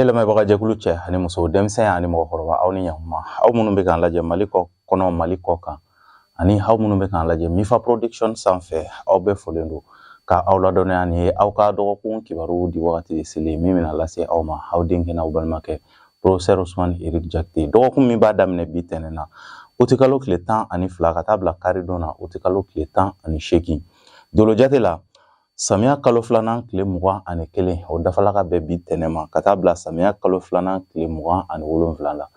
Ne lamɛnbagajɛkulu cɛ ani muso, denmisɛn ani mɔgɔkɔrɔba, aw ni ɲakuma. Aw minnu bɛ k'an lajɛ Mali kɔ kɔnɔ, Mali kɔ kan, ani aw minnu bɛ k'an lajɛ Mifa Production sanfɛ, aw bɛɛ folen don ka aw ladɔnniya. Nin ye aw ka dɔgɔkun kibaru di wagati de selen min bɛna lase aw ma, aw denkɛ n'aw balimakɛ Professeur Ousmane Eric Diakité. Dɔgɔkun min b'a daminɛ bi tɛnɛn na, utikalo tile 12, ka taa bila karidon na, utikalo tile 18. Dolojate la, samiya kalo filanan tile 21, o dafala ka bɛn bi tɛnɛn ma, ka taa bila samiya kalo filanan tile 27 la.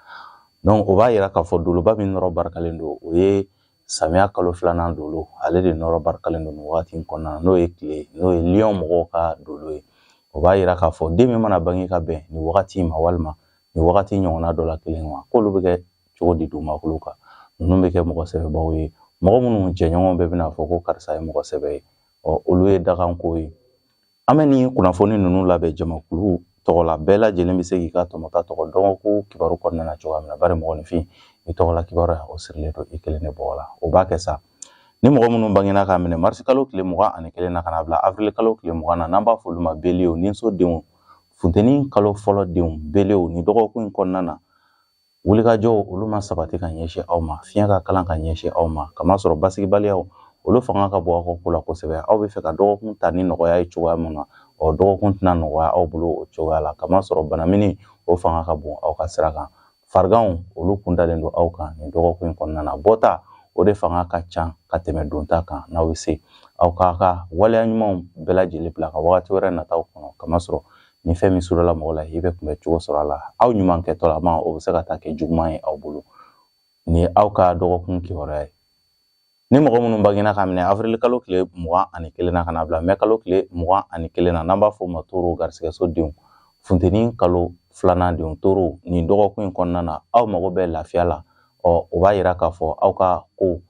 Donc o b'a yira k'a fɔ doloba min nɔrɔ barikalen don, o ye samiya kalo filanan dolo. Ale de nɔrɔ barikalen don nin wagati in kɔnɔna na, n'o ye tile, n'o ye lion mɔgɔw ka dolo ye. O b'a yira k'a fɔ den min mana bange ka bɛn nin wagati in ma, walima nin wagati ɲɔgɔnna dɔ la kelen ma, k'olu bɛ kɛ cogo di dugumakolo kan? Ninnu bɛ kɛ mɔgɔ sɛbɛbaw ye, mɔgɔ minnu jɛɲɔgɔn bɛɛ bɛna fɔ ko karisa ye mɔgɔ sɛbɛ ye. Ɔ, olu ye dakanko ye. An bɛ nin kunnafoni ninnu labɛn jamakulu tɔgɔ la. Bɛɛ lajɛlen bɛ se k'i ka tɔmɔta tɔgɔ dɔgɔkun kibaru kɔnɔna na cogoya min na, bari mɔgɔninfin i tɔgɔla kibaruya, o sirilen don i kelen de bɔgɔ la. O b'a kɛ sa, ni mɔgɔ minnu bangena k'a minɛ marisi kalo tile 21 na ka na bila avril kalo tile 20 na, n'an b'a fɔ olu ma beliyew, ninso denw, funteni kalo fɔlɔ denw, beliyew, ni dɔgɔkun in kɔnɔna na, wulikajɔw olu ma sabati ka ɲɛsin aw ma, fiɲɛ ka kalan ka ɲɛsin aw ma, kamasɔrɔ basigibaliyaw olu fanga ka bon aw ka ko la kosɛbɛ. Aw bɛ fɛ ka dɔgɔkun ta ni nɔgɔya ye cogoya min na, ɔ, dɔgɔkun tɛna nɔgɔya aw bolo o cogoya la, kamasɔrɔ banamini o fanga ka bon aw ka sira kan. Fariganw olu kun dalen don aw kan nin dɔgɔkun in kɔnɔna na. Bɔta o de fanga ka ca ka tɛmɛ donta kan. N'aw bɛ se, aw k'a ka waleya ɲumanw bɛɛ lajɛlen bila ka wagati wɛrɛ nataw kɔnɔ, kamasɔrɔ ni fɛn min surala mɔgɔ la, i bɛ kunbɛ cogo sɔrɔ a la. Aw ɲuman kɛtɔ la ma, o bɛ se ka taa kɛ juguman ye aw bolo. Nin ye aw ka dɔgɔkun kibaruya ye. Ni mɔgɔ minnu bangena ka minɛ avril kalo tile 21 na ka na bila mɛ kalo tile 21 na, n'an b'a fɔ o ma toro, garisigɛso denw, funteni kalo filanan denw, toro, nin dɔgɔkun in kɔnɔna na, aw mago bɛ lafiya la. Ɔ, o b'a yira k'a fɔ aw ka ko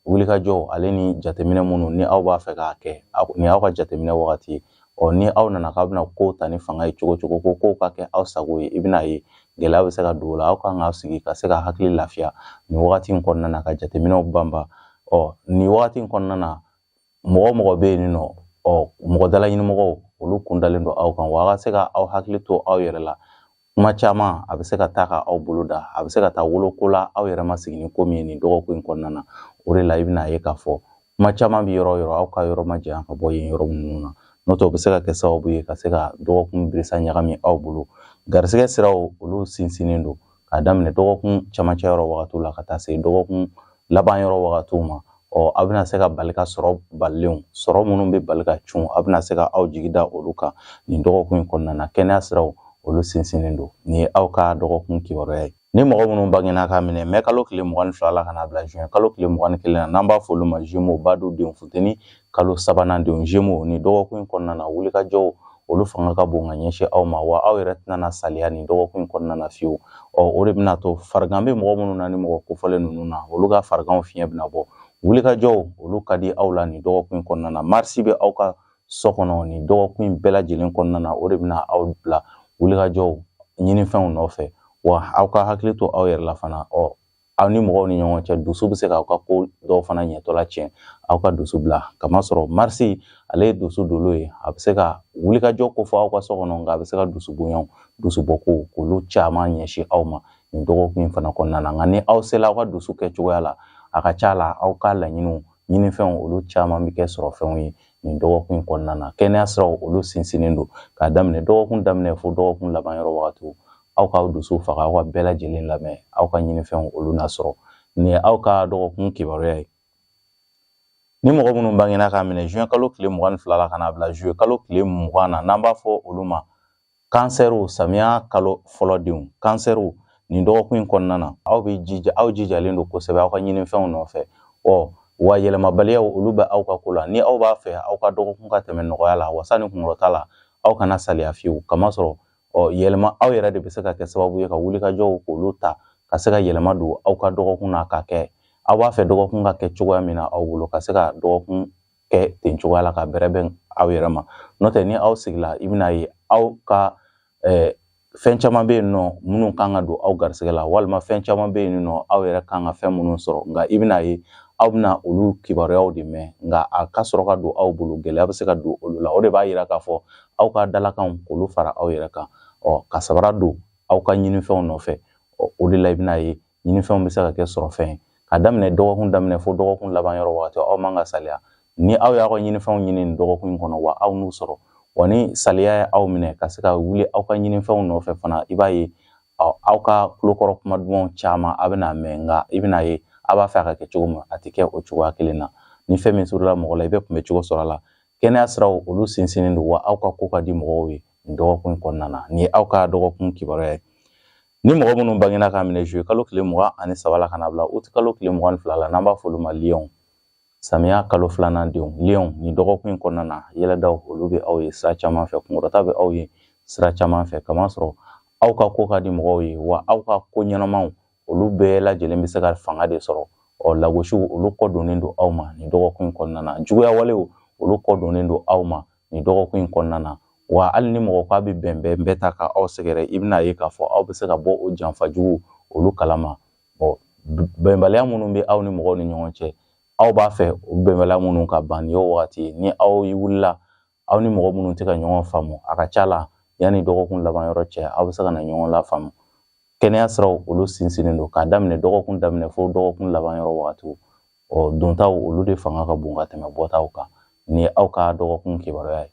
wulikajɔ ale ni jateminɛ minnu ni aw b'a fɛ k'a kɛ, ni aw ka jateminɛ wagati ye. Ɔ, ni aw nana k'aw bɛna ko ta ni fanga ye cogo cogo, ko kow ka kɛ aw sago ye, i bɛna ye gɛlɛya bɛ se ka don o la. Aw kan k'aw sigi ka se ka hakili lafiya nin wagati in kɔnɔna na, ka jateminɛw banba. Ɔ, nin wagati in kɔnɔna na, mɔgɔ mɔgɔ bɛ yen nɔ, ɔ, mɔgɔ dalaɲinimɔgɔw olu kun dalen don aw kan, wa aw ka se ka aw hakili to aw yɛrɛ la. Kuma caman a bɛ se ka taa ka aw bolo da, a bɛ se ka taa woloko la aw yɛrɛ ma sigi ni ko min ye nin dɔgɔkun in kɔnɔna na. O de la i bɛna ye k'a fɔ kuma caman bɛ yɔrɔ o yɔrɔ, aw ka yɔrɔ ma janya ka bɔ yen yɔrɔ ninnu na, n'o tɛ o bɛ se ka kɛ sababu ye ka se ka dɔgɔkun birisa ɲagami aw bolo. Garisigɛ siraw olu sinsinnen don k'a daminɛ dɔgɔkun camancɛ yɔrɔ wagatiw la ka taa se dɔgɔkun laban yɔrɔ wagatiw ma. Ɔ, a bɛna se ka bali ka sɔrɔ balilenw sɔrɔ, minnu bɛ bali ka cun, a bɛna se ka aw jigi da olu kan nin dɔgɔkun in kɔnɔna na. Kɛnɛya siraw olu sinsinnen don. Nin ye aw ka dɔgɔkun kibaruya ye. Ni mɔgɔ minnu bangena k'a minɛ mɛ kalo tile 22 la ka na bila juin kalo tile 21 na, n'an b'a fɔ olu ma Gémeaux, badu denw, funteni kalo sabanan denw, Gémeaux, nin dɔgɔkun in kɔnɔna na, wulikajɔw olu fanga ka bon ka ɲɛsin aw ma, wa aw yɛrɛ tɛna na saliya nin dɔgɔkun in kɔnɔna na fiyewu. Ɔ, o de bɛna to farigan bɛ mɔgɔ minnu na, ni mɔgɔ kofɔlen ninnu na, olu ka fariganw fiɲɛ bɛna bɔ. Wulikajɔw olu ka di aw la nin dɔgɔkun in kɔnɔna na. Marisi bɛ aw ka so kɔnɔ nin dɔgɔkun in bɛɛ lajɛlen kɔnɔna na. O de bɛna aw bila wulikajɔw ɲinifɛnw nɔfɛ, wa aw ka hakili to aw yɛrɛ la fana. Ɔ, aw ni mɔgɔw ni ɲɔgɔn cɛ, dusu bɛ se k'aw ka ko dɔw fana ɲɛtɔla tiɲɛ. Aw ka dusu bila, kamasɔrɔ marisi ale ye dusu dolo ye. A bɛ se ka wulikajɔ ko fɔ aw ka so kɔnɔ, nka a bɛ se ka dusu bonyaw, dusubɔko k'olu caman ɲɛsin aw ma nin dɔgɔkun in fana kɔnɔna na. Nka ni aw sela aw ka dusu kɛ cogoya la, a ka ca la aw ka laɲiniw ɲinifɛnw olu caman bɛ kɛ sɔrɔfɛnw ye nin dɔgɔkun in kɔnɔna na. Kɛnɛya siraw olu sinsinnen don k'a daminɛ dɔgɔkun daminɛ fo dɔgɔkun laban yɔrɔ wagatiw. Aw k'aw dusu faga, aw ka bɛɛ lajɛlen lamɛn, aw ka ɲinifɛnw olu na sɔrɔ. Nin ye aw ka dɔgɔkun kibaruya ye. Ni mɔgɔ minnu bangena k'a minɛ juin kalo tile 22 la ka na bila juillet kalo tile 20 na, n'an b'a fɔ olu ma kansɛriw, samiya kalo fɔlɔ denw, kansɛriw, nin dɔgɔkun in kɔnɔna na, aw bɛ jija, aw jijalen don kosɛbɛ aw ka ɲinifɛnw nɔfɛ. Ɔ, wa yɛlɛmabaliyaw olu bɛ aw ka ko la. Ni aw b'a fɛ aw ka dɔgɔkun ka tɛmɛ nɔgɔya la, wasa ni kunkɔrɔta la, aw kana saliya fiyewu, kamasɔrɔ ɔ, yɛlɛma aw yɛrɛ de bɛ se ka kɛ sababu ye ka wulikajɔw k'olu ta ka se ka yɛlɛma don aw ka dɔgɔkun na, ka kɛ aw b'a fɛ dɔgɔkun ka kɛ cogoya min na aw bolo, ka se ka dɔgɔkun kɛ ten cogoya la ka bɛrɛ bɛn aw yɛrɛ ma. N'o tɛ, ni aw sigila, i bɛna ye aw ka fɛn caman bɛ yen nɔ minnu kan ka don aw garisɛgɛ la, walima fɛn caman bɛ yen nɔ aw yɛrɛ kan ka fɛn minnu sɔrɔ, nka i bɛna ye aw bɛna olu kibaruyaw de mɛn, nka a ka sɔrɔ ka don aw bolo, gɛlɛya bɛ se ka don olu la. O de b'a yira k'a fɔ aw ka dalakanw k'olu fara aw yɛrɛ kan. Ka sabara don aw ka ɲinifɛnw nɔfɛ. O de la i bɛna ye ɲinifɛnw bɛ se ka kɛ sɔrɔfɛn ye ka daminɛ dɔgɔkun daminɛ fo dɔgɔkun laban yɔrɔ wagati. Aw man ka saliya ni aw y'aw ka ɲinifɛnw ɲini nin dɔgɔkun in kɔnɔ, wa aw n'u sɔrɔ. Wa ni saliya ye aw minɛ ka se ka wuli aw ka ɲinifɛnw nɔfɛ fana, i b'a ye aw ka tulokɔrɔ kuma dumanw caman a bɛna mɛn, nka i bɛna ye a b'a fɛ a ka kɛ cogo min, a tɛ kɛ o cogoya kelen na. Ni fɛn min surula mɔgɔ la, i bɛ kunbɛ cogo sɔrɔ a la. Kɛnɛya siraw olu sinsinnen don, wa aw ka ko ka di mɔgɔw ye nin dɔgɔkun kɔnɔna na. Nin ye aw ka dɔgɔkun kibaruya ye. Ni mɔgɔ minnu bangena k'a minɛ juillet kalo tile 23 la ka na bila août kalo tile 22 la, n'an b'a fɔ olu ma lion, samiya kalo filanan denw, lion, nin dɔgɔkun in kɔnɔna na, yɛlɛdaw olu bɛ aw ye sira caman fɛ, kunkɔrɔta bɛ aw ye sira caman fɛ, kamasɔrɔ aw ka ko ka di mɔgɔw ye, wa aw ka ko ɲɛnamaw olu bɛɛ lajɛlen bɛ se ka fanga de sɔrɔ. Lagosiw olu kɔ donnen don aw ma nin dɔgɔkun in kɔnɔna na. Juguya walew olu kɔ donnen don aw ma nin dɔgɔkun in kɔnɔna na. Wa hali ni mɔgɔ k'a bɛ bɛnbɛn bɛɛ ta ka aw sɛgɛrɛ, i bɛna ye k'a fɔ aw bɛ se ka bɔ o janfa jugu olu kalama. Bɛnbaliya minnu bɛ aw ni mɔgɔw ni ɲɔgɔn cɛ, aw b'a fɛ o bɛnbaliya minnu ka ban. Nin y'o wagati ye. Ni aw wulila, aw ni mɔgɔ minnu tɛ ka ɲɔgɔn faamu, a ka ca la yanni dɔgɔkun laban yɔrɔ cɛ, aw bɛ se ka na ɲɔgɔn lafaamu. Kɛnɛya siraw olu sinsinnen don k'a daminɛ dɔgɔkun daminɛ fo dɔgɔkun laban yɔrɔ wagatiw. Dontaw olu de fanga ka bon ka tɛmɛ bɔtaw kan. Nin ye aw ka dɔgɔkun kibaruya ye.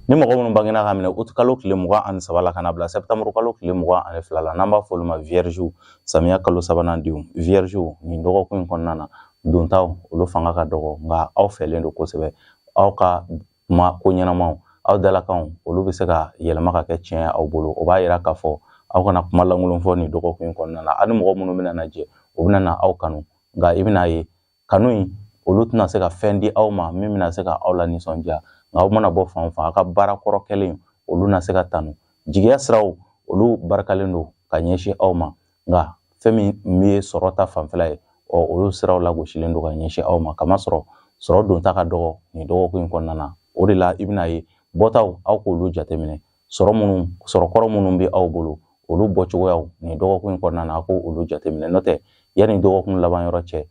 Ni mɔgɔ minnu bangena ka minɛ uti kalo tile 23 la ka na bila sɛptanburu kalo tile 22 la, n'an b'a fɔ olu ma viergew, samiya kalo sabanan denw, viergew, nin dɔgɔkun in kɔnɔna na, dontaw olu fanga ka dɔgɔ, nka aw fɛlen don kosɛbɛ. Aw ka kuma ko ɲɛnamaw, aw dalakanw olu bɛ se ka yɛlɛma ka kɛ tiɲɛ ye aw bolo. O b'a yira k'a fɔ aw kana kuma lankolon fɔ nin dɔgɔkun in kɔnɔna na. Aw ni mɔgɔ minnu bɛna na jɛ, u bɛna na aw kanu, nka i bɛna ye kanu in olu tɛna se ka fɛn di aw ma min bɛna se ka aw la nisɔndiya. Nka aw mana bɔ fan o fan, aw ka baara kɔrɔ kɛlen olu na se ka tanu. Jigiya siraw olu barikalen don ka ɲɛsin aw ma, nka fɛn min ye sɔrɔ ta fanfɛla ye, olu siraw lagosilen don ka ɲɛsin aw ma, kamasɔrɔ sɔrɔ donta ka dɔgɔ nin dɔgɔkun in kɔnɔna na. O de la i bɛna ye bɔtaw, aw k'olu jateminɛ. Sɔrɔ kɔrɔ minnu bɛ aw bolo, olu bɔcogoyaw nin dɔgɔkun in kɔnɔna na, aw k'olu jateminɛ. N'o tɛ, yanni dɔgɔkun laban yɔrɔ cɛ,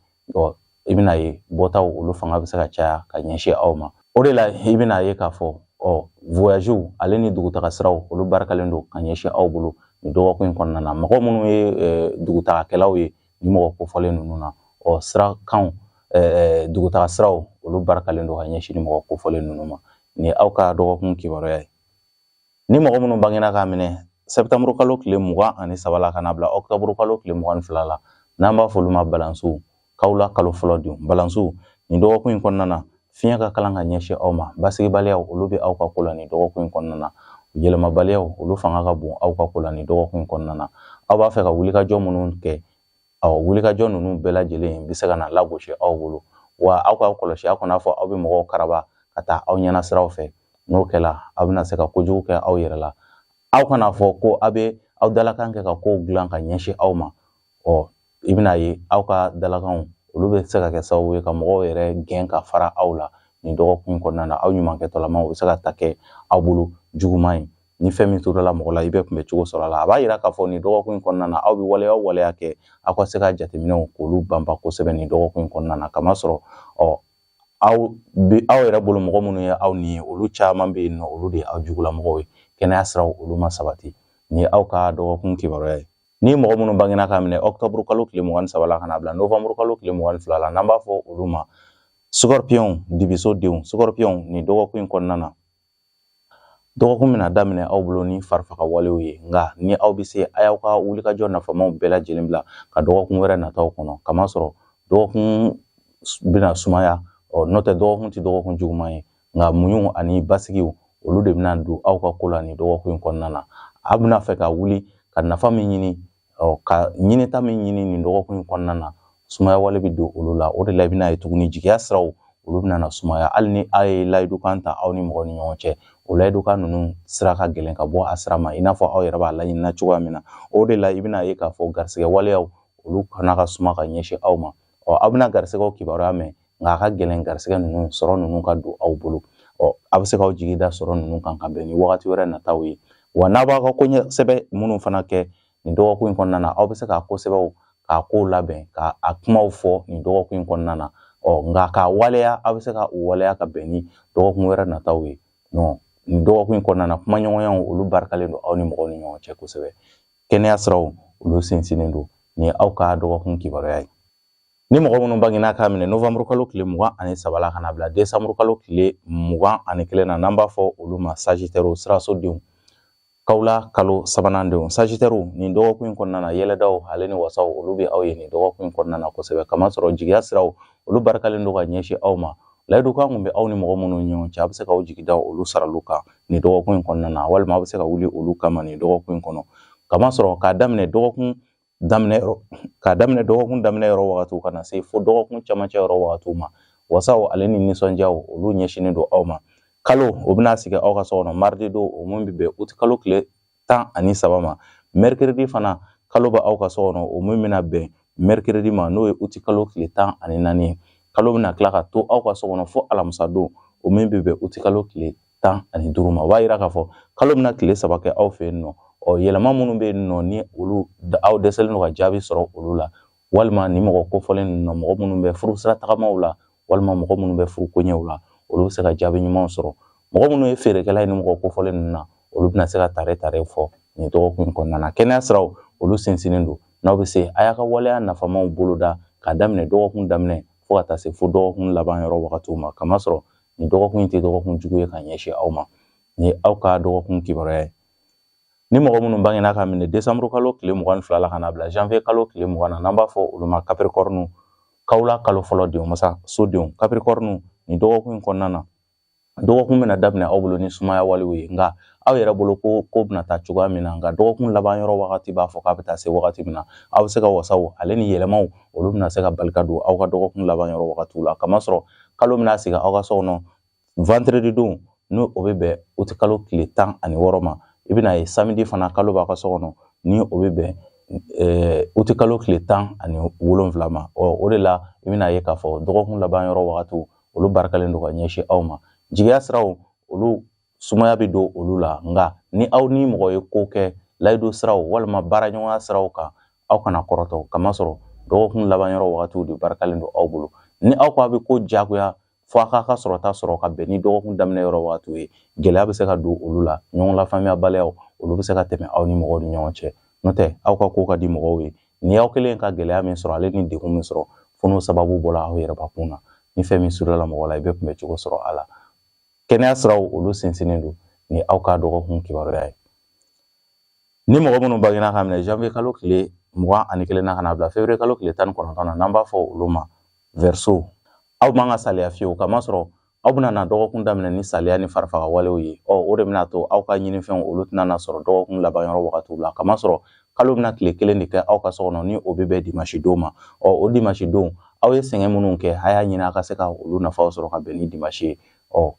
i bɛna ye bɔtaw olu fanga bɛ se ka caya ka ɲɛsin aw ma. O de la i bɛna ye k'a fɔ voyagew ale ni dugutaga siraw olu barikalen don ka ɲɛsin aw bolo nin dɔgɔkun in kɔnɔna na. Mɔgɔ minnu ye dugutagakɛlaw ye ni mɔgɔ kofɔlen ninnu na, sirakanw, dugutaga siraw olu barikalen don ka ɲɛsin ni mɔgɔ kofɔlen ninnu ma. Nin ye aw ka dɔgɔkun kibaruya ye. Ni mɔgɔ minnu bangena k'a minɛ sɛptanburu kalo tile 23 la ka na bila ɔkutɔburu kalo tile 22 la, n'an b'a fɔ olu ma balansiw, kawula kalo fɔlɔ denw, balansiw, nin dɔgɔkun in kɔnɔna na, fiɲɛ ka kalan ka ɲɛsin aw ma. Basigibaliyaw olu bɛ aw ka ko la nin dɔgɔkun in kɔnɔna na. Yɛlɛmabaliyaw olu fanga ka bon aw ka ko la nin dɔgɔkun in kɔnɔna na. Aw b'a fɛ ka wulikajɔ minnu kɛ, wulikajɔ ninnu bɛɛ lajɛlen bɛ se ka na lagosi aw bolo. Wa aw k'aw kɔlɔsi, aw kana fɔ aw bɛ mɔgɔw karaba ka taa aw ɲɛna siraw fɛ. N'o kɛla, aw bɛna se ka kojugu kɛ aw yɛrɛ la. Aw kana fɔ ko aw bɛ aw dalakan kɛ ka kow dilan ka ɲɛsin aw ma. I bɛna ye aw ka dalakanw olu bɛ se ka kɛ sababu ye ka mɔgɔw yɛrɛ gɛn ka fara aw la nin dɔgɔkun in kɔnɔna na. Aw ɲumankɛtɔlamaw bɛ se ka ta kɛ aw bolo juguman ye. Ni fɛn min torala mɔgɔ la, i bɛ kunbɛ cogo sɔrɔ a la. A b'a yira k'a fɔ nin dɔgɔkun in kɔnɔna na, aw bɛ waleya o waleya kɛ, aw ka se ka jateminɛw k'olu banba kosɛbɛ nin dɔgɔkun in kɔnɔna na, kamasɔrɔ aw bɛ aw yɛrɛ bolo mɔgɔ minnu ye aw ni ye, olu caman bɛ yen nɔ, olu de ye aw jugulamɔgɔw ye. Kɛnɛya siraw olu ma sabati. Nin ye aw ka dɔgɔkun kibaruya ye. Ni mɔgɔ minnu bangena k'a minɛ ɔkutɔburu kalo tile 23 la ka na bila novanburu kalo tile 22 la, n'an b'a fɔ olu ma scorpion, dibiso denw, scorpion, nin dɔgɔkun in kɔnɔna na, dɔgɔkun bɛna daminɛ aw bolo ni farifaga walew ye. Nka ni aw bɛ se, a y'aw ka wulikajɔ nafamaw bɛɛ lajɛlen bila ka dɔgɔkun wɛrɛ nataw kɔnɔ, kamasɔrɔ dɔgɔkun bɛna sumaya. N'o tɛ, dɔgɔkun tɛ dɔgɔkun juguman ye, nka muɲu ani basigiw olu de bɛna don aw ka ko la nin dɔgɔkun in kɔnɔna na. Aw bɛna fɛ ka wuli ka nafa min ɲini, ka ɲinita min ɲini nin dɔgɔkun in kɔnɔna na, sumaya wale bɛ don olu la. O de la i bɛna ye tuguni jigiya siraw olu bɛna na sumaya. Hali ni aw ye layidukan ta aw ni mɔgɔ ni ɲɔgɔn cɛ, o layidukan ninnu sira ka gɛlɛn ka bɔ a sira ma, i n'a fɔ aw yɛrɛ b'a laɲinina cogoya min na. O de la i bɛna ye k'a fɔ garisigɛ waleyaw olu kana ka suma ka ɲɛsin aw ma. Aw bɛna garisigɛw kibaruya mɛn, nka a ka gɛlɛn garisigɛ ninnu sɔrɔ ninnu ka don aw bolo. Aw bɛ se k'aw jigi da sɔrɔ ninnu kan ka bɛn ni wagati wɛrɛ nataw ye. Wa n'a b'aw ka koɲɛ sɛbɛ minnu fana kɛ nin dɔgɔkun in kɔnɔna na, aw bɛ se k'a ko sɛbɛw k'a kow labɛn k'a kumaw fɔ nin dɔgɔkun in kɔnɔna na. Nka k'a waleya, aw bɛ se ka o waleya ka bɛn ni dɔgɔkun wɛrɛ nataw ye. Nin dɔgɔkun in kɔnɔna na, kumaɲɔgɔnyaw olu barikalen don aw ni mɔgɔw ni ɲɔgɔn cɛ kosɛbɛ. Kɛnɛya siraw olu sinsinnen don. Nin ye aw ka dɔgɔkun kibaruya ye. Ni mɔgɔ minnu bangena k'a minɛ novembre kalo tile 23 la ka na bila décembre kalo tile 21 na, n'an b'a fɔ olu ma Sagittaire, sirasodenw, kawula kalo sabanan denw. Sagittaire, nin dɔgɔkun in kɔnɔna na, yɛlɛdaw ale ni wasaw olu bɛ aw ye nin dɔgɔkun in kɔnɔna na kosɛbɛ. Kamasɔrɔ jigiya siraw olu barikalen don ka ɲɛsin aw ma. Layidukan kun bɛ aw ni mɔgɔ minnu ni ɲɔgɔn cɛ, a bɛ se k'aw jigi da olu saraliw kan nin dɔgɔkun in kɔnɔna na, walima a bɛ se ka wuli olu kama nin dɔgɔkun in kɔnɔ. Kamasɔrɔ k'a daminɛ dɔgɔkun daminɛ yɔrɔ, k'a daminɛ dɔgɔkun daminɛ yɔrɔ wagatiw ka na se fo dɔgɔkun camancɛ yɔrɔ wagatiw ma, wasaw ale ni nisɔndiyaw olu ɲɛsinnen don aw ma. Kalo o bɛna sigi aw ka so kɔnɔ mardi don, o mun bɛ bɛn uti kalo tile 13 ma. Mercredi fana, kalo bɛ aw ka so kɔnɔ, o mun bɛna bɛn mercredi ma, n'o ye uti kalo tile 14 ye. Kalo bɛna tila ka to aw ka so kɔnɔ fo alamisa don, o min bɛ bɛn uti kalo tile 15 ma. O b'a yira k'a fɔ kalo bɛna tile 3 kɛ aw fɛ yen nɔ. Ɔ, yɛlɛma minnu bɛ yen nɔ, ni olu aw dɛsɛlen don ka jaabi sɔrɔ olu la, walima ni mɔgɔ kofɔlen ninnu na, mɔgɔ minnu bɛ furu sira tagamaw la, walima mɔgɔ minnu bɛ furu koɲɛw la, olu bɛ se ka jaabi ɲumanw sɔrɔ. Mɔgɔ minnu ye feerekɛla ye ni mɔgɔ kofɔlen ninnu na, olu bɛna se ka tare tare fɔ nin dɔgɔkun in kɔnɔna na. Kɛnɛya siraw olu sinsinnen don. N'aw bɛ se, a y'a ka waleya nafamaw boloda k'a daminɛ dɔgɔkun daminɛ fo ka taa se fo dɔgɔkun laban yɔrɔ wagatiw ma, kamasɔrɔ nin dɔgɔkun in tɛ dɔgɔkun jugu ye ka ɲɛsin aw ma. Nin ye aw ka dɔgɔkun kibaruya ye. Ni mɔgɔ minnu bangena ka minɛ décembre kalo tile 22 la ka na bila janvier kalo tile 20 na, n'an b'a fɔ olu ma Capricorne, kawula kalo fɔlɔ denw, masa so denw, Capricorne, nin dɔgɔkun in kɔnɔna na, dɔgɔkun bɛna daminɛ aw bolo ni sumaya walew ye. Nka aw yɛrɛ bolo ko ko bɛna taa cogoya min na, nka dɔgɔkun laban yɔrɔ wagati b'a fɔ k'a bɛ taa se wagati min na, aw bɛ se ka wasaw ale ni yɛlɛmaw olu bɛna se ka bali ka don aw ka dɔgɔkun laban yɔrɔ wagatiw la. Kamasɔrɔ kalo bɛna sigi aw ka so kɔnɔ vendredi don, n'o o bɛ bɛn uti kalo tile 16 ma. I bɛna ye samedi fana, kalo b'a ka so kɔnɔ, ni o bɛ bɛn uti kalo tile 17 ma. Ɔ, o de la i bɛna ye k'a fɔ dɔgɔkun laban yɔrɔ wagatiw olu barikalen don ka ɲɛsin aw ma. Jigiya siraw olu sumaya bɛ don olu la. Nka ni aw ni mɔgɔ ye ko kɛ layidu siraw walima baaraɲɔgɔnya siraw kan, aw kana kɔrɔtɔ, kamasɔrɔ dɔgɔkun laban yɔrɔ wagatiw de barikalen don aw bolo. Ni aw ko a bɛ ko diyagoya fo a k'a ka sɔrɔta sɔrɔ ka bɛn ni dɔgɔkun daminɛ yɔrɔ wagatiw ye, gɛlɛya bɛ se ka don olu la. Ɲɔgɔn lafaamuyabaliyaw olu bɛ se ka tɛmɛ aw ni mɔgɔw ni ɲɔgɔn cɛ. N'o tɛ, aw ka ko ka di mɔgɔw ye. Ni aw kelen ka gɛlɛya min sɔrɔ ale ni degun min sɔrɔ, fo n'o sababu bɔra aw yɛrɛbakun na. Ni fɛn min surula mɔgɔ la, i bɛ kunbɛ cogo sɔrɔ a la. Kɛnɛya siraw olu sinsinnen don. Ni aw ka dɔgɔkun kibaruya ye. Ni mɔgɔ minnu bangena ka minɛ janvier kalo tile 21 na ka na bila février kalo tile 19 na, n'an b'a fɔ olu ma Verseau, aw man ka saliya fiyewu, kamasɔrɔ aw bɛna na dɔgɔkun daminɛ ni saliya ni farifaga walew ye. Ɔ, o de bɛna to aw ka ɲinifɛnw olu tɛna na sɔrɔ dɔgɔkun laban yɔrɔ wagatiw la, kamasɔrɔ kalo bɛna tile kelen de kɛ aw ka so kɔnɔ, ni o bɛ bɛn dimanche don ma. Ɔ, o dimanche don, aw ye sɛgɛn minnu kɛ, a y'a ɲini a ka se ka olu nafaw sɔrɔ ka bɛn ni dimanche ye. Ɔ,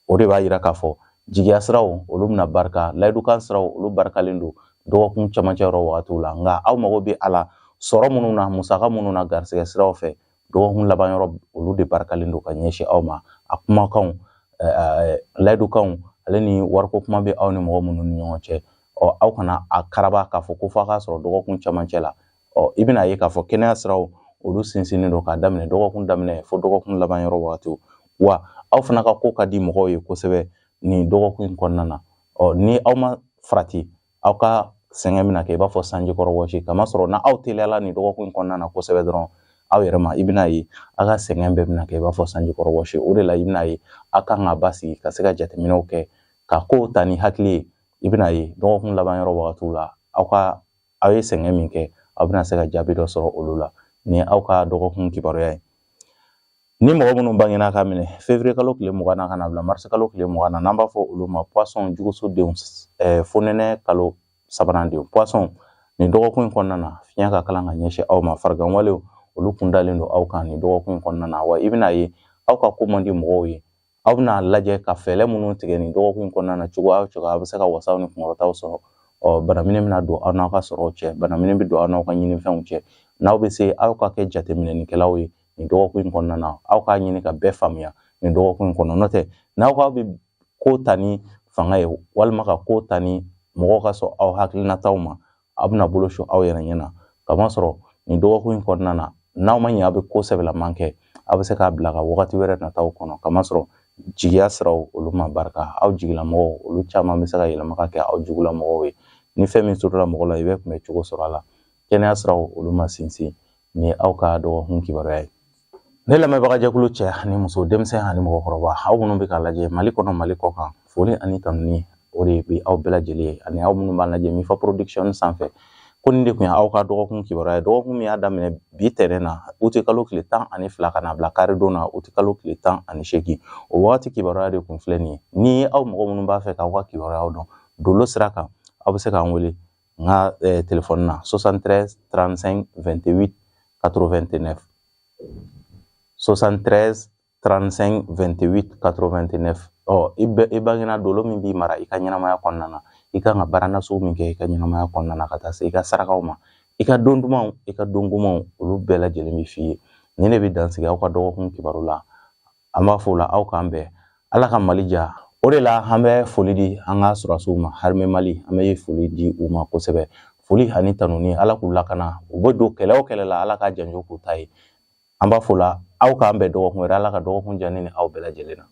o de b'a yira k'a fɔ jigiya siraw olu bɛna barika, layidukan siraw olu barikalen don dɔgɔkun camancɛ yɔrɔ wagatiw la. Nka aw mago bɛ a la sɔrɔ minnu na, musaka minnu na, garisɛgɛ siraw fɛ, dɔgɔkun laban yɔrɔ olu de barikalen don ka ɲɛsin aw ma. A kumakanw, layidukanw ale ni wariko kuma bɛ aw ni mɔgɔ minnu ni ɲɔgɔn cɛ, ɔ, aw kana a karaba k'a fɔ ko f'a k'a sɔrɔ dɔgɔkun camancɛ la. Ɔ, i bɛna ye k'a fɔ kɛnɛya siraw olu sinsinnen don k'a daminɛ dɔgɔkun daminɛ fo dɔgɔkun laban yɔrɔ wagatiw. Wa aw fana ka ko ka di mɔgɔw ye kosɛbɛ nin dɔgɔkun in kɔnɔna na. Ɔ, ni aw ma farati, aw ka sɛgɛn bɛna kɛ i b'a fɔ sanji kɔrɔ wɔsi, kamasɔrɔ na aw teliyala nin dɔgɔkun in kɔnɔna na kosɛbɛ dɔrɔn, aw yɛrɛ ma, i bɛna ye aw ka sɛgɛn bɛɛ bɛna kɛ i b'a fɔ sanji kɔrɔ wɔsi. O de la i bɛna ye aw kan ka basigi ka se ka jateminɛw kɛ, ka kow ta ni hakili ye. I bɛna ye dɔgɔkun laban yɔrɔ wagatiw la, aw ye sɛgɛn min kɛ, aw bɛna se ka jaabi dɔ sɔrɔ olu la. Nin ye aw ka dɔgɔkun kibaruya ye. Ni mɔgɔ minnu bangena ka minɛ février kalo tile 20 na ka na bila mars kalo tile 20 na, n'an b'a fɔ olu ma poisson, juguso denw, fonɛnɛ kalo sabanan denw, poisson, nin dɔgɔkun in kɔnɔna na, fiɲɛ ka kalan ka ɲɛsin aw ma. Farigan walew olu kun dalen don aw kan nin dɔgɔkun in kɔnɔna na. Wa i bɛna ye aw ka ko man di mɔgɔw ye. Aw bɛna lajɛ ka fɛɛrɛ minnu tigɛ nin dɔgɔkun in kɔnɔna na, cogoya o cogoya a bɛ se ka wasaw ni kunkɔrɔtaw sɔrɔ. Ɔ, banaminɛ bɛna don aw n'aw ka sɔrɔw cɛ, banaminɛ bɛ don aw n'aw ka ɲinifɛnw cɛ. N'aw bɛ se, aw ka kɛ jateminɛnikɛlaw ye nin dɔgɔkun in kɔnɔna na. Aw k'a ɲini ka bɛɛ faamuya nin dɔgɔkun in kɔnɔ. N'o tɛ, n'aw k'aw bɛ ko ta ni fanga ye, walima ka ko ta ni mɔgɔw ka sɔn aw hakilinataw ma, aw bɛna bolo su aw yɛrɛ ɲɛ na, kamasɔrɔ nin dɔgɔkun in kɔnɔna na, n'aw ma ɲɛ aw bɛ ko sɛbɛlaman kɛ, aw bɛ se k'a bila ka wagati wɛrɛ nataw kɔnɔ, kamasɔrɔ Jigiya siraw olu ma barika. Aw jigilamɔgɔw olu caman bɛ se ka yɛlɛma ka kɛ aw jugulamɔgɔw ye. Ni fɛn min sɔrɔla mɔgɔ la, i bɛ kunbɛ cogo sɔrɔ a la. Kɛnɛya siraw olu ma sinsin. Nin ye aw ka dɔgɔkun kibaruya ye. Ne lamɛnbagajɛkulu, cɛ ani muso, denmisɛn ani mɔgɔkɔrɔba, aw minnu bɛ k'a lajɛ Mali kɔnɔ, Mali kɔ kan, foli ani tanuni o de bɛ aw bɛɛ lajɛlen ye, ani aw minnu b'a lajɛ Mifa Production sanfɛ. Ko nin de tun ye aw ka dɔgɔkun kibaruya ye, dɔgɔkun min y'a daminɛ bi tɛnɛn na, uti kalo tile 12, ka na bila karidon na, uti kalo tile 18. O wagati kibaruya de kun filɛ nin ye. Ni aw mɔgɔ minnu b'a fɛ k'aw ka kibaruyaw dɔn dolo sira kan, aw bɛ se k'an wele n ka telefɔni na 73 35 28 89, 73 35 28 89. Ɔ i bɛ i bangena dolo min b'i mara i ka ɲɛnamaya kɔnɔna na, i kan ka baara nasugu min kɛ i ka ɲɛnamaya kɔnɔna na, ka taa se i ka sarakaw ma, i ka don dumanw, i ka don gomanw, olu bɛɛ lajɛlen bɛ f'i ye. Nin de bɛ dan sigi aw ka dɔgɔkun kibaru la. An b'a fɔ o la, aw k'an bɛn. Ala ka Mali diya. O de la an bɛ foli di an ka sɔrɔdasiw ma, armée Mali, an bɛ foli di u ma kosɛbɛ, foli ani tanuni. Ala k'u lakana. U bɛ don kɛlɛ o kɛlɛ la, Ala ka janjo k'u ta ye. An b'a fɔ la, aw k'an bɛn dɔgɔkun wɛrɛ. Ala ka dɔgɔkun diya ne ni aw bɛɛ lajɛlen na.